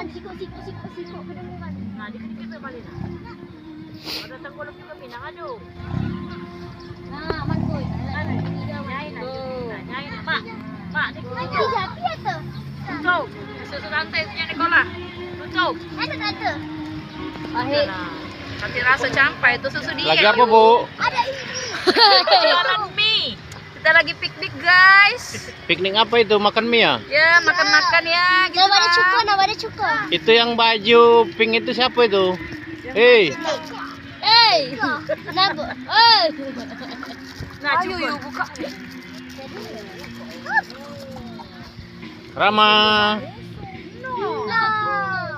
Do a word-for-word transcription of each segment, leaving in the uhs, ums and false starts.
Sikok, sikok, sikok, sikok, kedengeran. Nah, dikit-dikit tu balik, nah. Ada tengkorak juga, Minang, aduh. Nah, aman, boy. Nyai, nah, nah, nyai, nah. Mak, mak, ni. Nah, nyai, jati ya tu? Tutup. Susu tante punya Nikola. Tutup. Ada, ada. Akhir. Nah, tapi rasa campai tu susu dia. Lagi apa, Bu? Ada ini. Jualan mie. Kita lagi piknik, guys. Piknik apa itu? Makan mie ya? Ya, makan-makan ya, gitu. Nama dia cuko, nama dia cuko. Itu yang baju pink itu siapa itu? Hei. Hei. Kenapa? Hei. Nah, ayo, yuk, buka. Rama.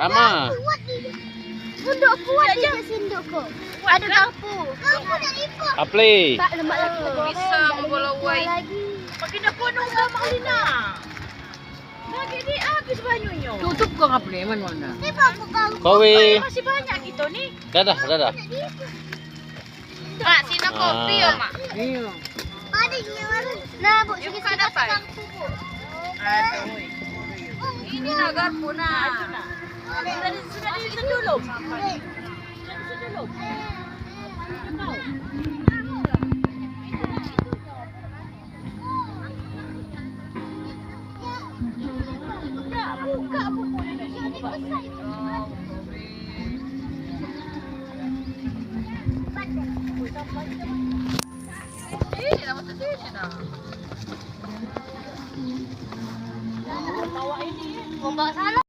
Rama. Sendok kuat dia, sendok kok. Ada garpu. Garpu nak lipat. Apli. Tak lemak lagi. Bisa membola wai. Pakai dapur nunggu Mak Lina. Lagi ni habis banyunyo. Tutup kau apa ni, mana? Ni apa garpu? Kowe. Masih banyak kita ni. Dadah, dadah. Mak, sini kopi ya, Mak. Iya. Ada di warung. Nah, Bu, sini kita dapat. Aduh. Ini lah garpu, nah. Sudah di, sudah di, sudah dulu. Sudah di, sudah dulu.